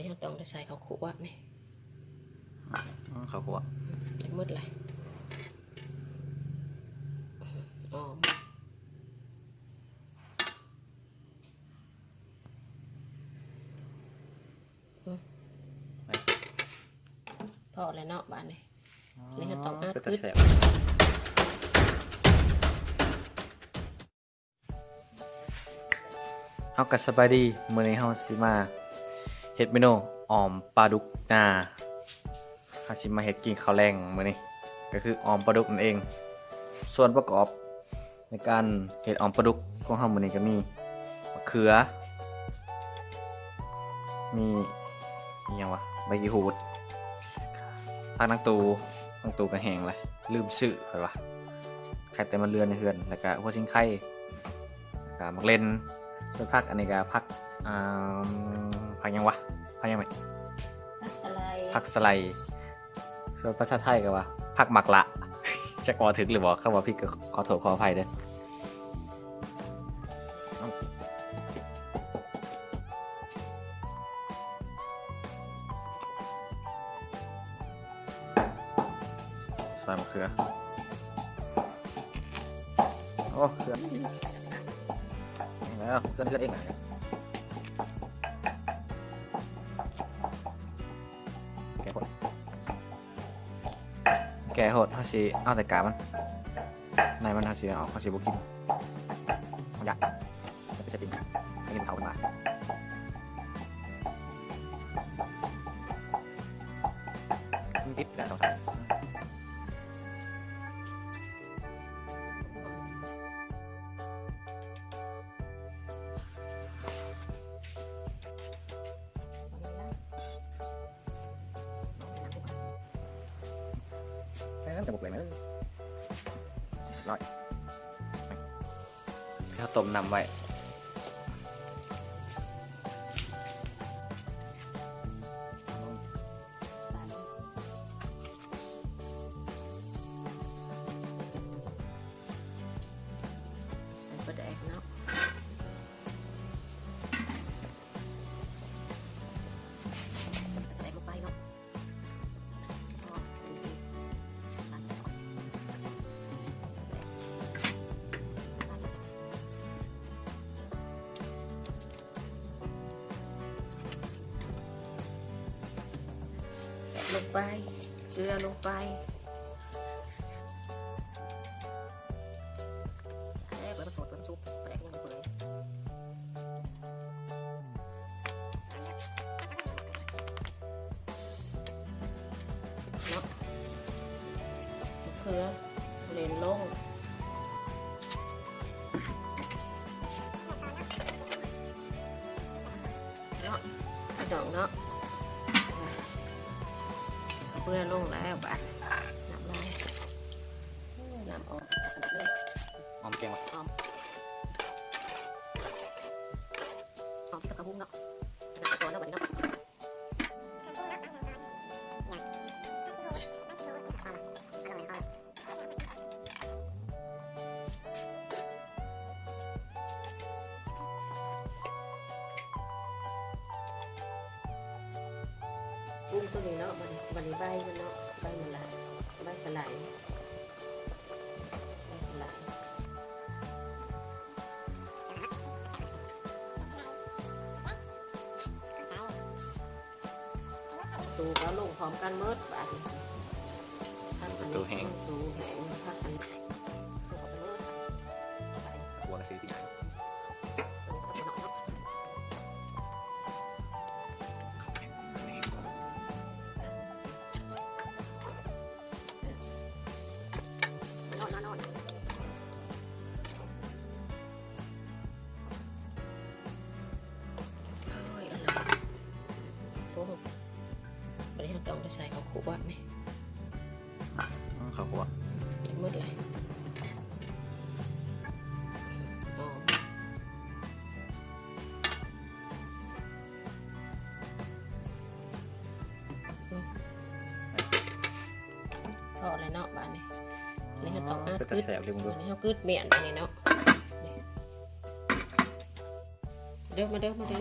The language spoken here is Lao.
ເຮົາຕ້ອງໄດ້ໃສ່ເຂົ້າຂົ້ວນີ້ ອືມ ເຂົ້າຂົ້ວ ອືມ ໝົດເລີຍ ອອມ ອືມ ພໍແລ້ວເນາະບາດນີ້ ນີ້ເຮົາຕ້ອງອັດ ເປັນຕາແຊບ. ເຮົາກໍສະບາຍດີ ມື້ນີ້ເຮົາຊິມາເຮັດເມນູອ່ອມປາດຸກນາ ເຮົາຊິມາເຮັດກິນເຂົ້າແລງມື້ນີ້ ກໍຄືອ່ອມປາດຸກນັ້ນເອງ. ສ່ວນປະກອບໃນການເຮັດອ່ອມປາດຸກຂອງເຮົາມື້ນີ້ກໍມີ ມະເຂືອ ມີອີ່ຫຍັງວະ ໃບຂີ້ຫູດ ຜັກນາງຕູ ນາງຕູກໍແຫ້ງແລ້ວ ລືມຊື້ຂ້ອຍວ່າ ໄຂ່ແຕ່ມັນເຫຼືອໃນເຮືອນ ແລ້ວກໍຫົວສິງໄຄ ແລ້ວກໍໝາກເລັ່ນ ສ່ວນຜັກອັນນີ້ກໍຜັກ ອ່າ ຜັກຫຍັງວະ ຜັກຫຍັງແມ່? ຜັກສະໄລ ຜັກສະໄລ. ສ່ວນພາສາໄທກໍວ່າຜັກໝາກລະ ຈັກເວົ້າຖືກຫຼືບໍ່ ຄັນເວົ້າຜິດກໍຂໍໂທດຂໍອະໄພເດີ້. ຊອຍມະເຂືອ ໂອ້ ເຂືອ ແລ້ວເຂືອເຮັດເອງ ແກ່ໂພດ ແກ່ໂພດ ເຮົາຊິເອົາແຕ່ກາບມັນ ໃນມັນເຮົາຊິເອົາອອກ ເຮົາຊິບໍ່ກິນ ເຮົາຢາກ ໄປໃສ່ປີ້ງ ໄດ້ຍິນເຂົາເພິ່ນວ່າ ມັນຕິດແລ້ວສອງສາມ ແລ້ວຈະບໍ່ເປື່ອຍເນາະ ເຮົາຕົ້ມນ້ຳໄວ້ ໃສ່ປາແດກເນາະ ປາແດກລົງໄປເນາະ ແຕະລົງໄປ ເກືອລົງໄປ ແຕະໄປ ມັນໂຕດ ມັນສຸກ ແຕະລົງໄປເປື່ອຍເນາະ ມະເຂືອ ເຫຼັ້ນລົງ ເນາະ ພີ່ນ້ອງເນາະ ເປື່ອຍລົງແລ້ວບາດ ນ້ຳລາຍ ນ້ຳອອກ ຫອມແກງວະ ຫອມ ຫອມ ເຮັດກັບໝູເນາະ ນ້ຳກ່ອນເນາະ ບາດນີ້ເນາະ. ປຸງຕົວນີ້ເນາະ ບັດນີ້ ບັດນີ້ໃບມັນເນາະ ໃບມັນລະ ໃບສະໄລ ໃບສະໄລ. ຕູກໍລົງພ້ອມກັນໝົດບາດນີ້ ປາຕູແຫ້ງ ປາຕູແຫ້ງ ຜັກອັນ ຕົວກະຊິເປັນຫຍັງ. ໂອ້ຍ ອັນນັ້ນ ໂອ້ ບັດນີ້ເຮົາຕ້ອງໄດ້ໃສ່ເຂົ້າຂົ້ວນີ້ ເຂົ້າຂົ້ວ ໝົດເລີຍ ອໍ ພໍແລ້ວເນາະ ບາດນີ້ ນີ້ເຮົາຕ້ອງອັດ ເປັນຕາແຊບເດ້ ບາດນີ້ເຮົາກຶດມ້ຽນບາດນີ້ເນາະ ເດີ ມາເດີ ມາເດີ.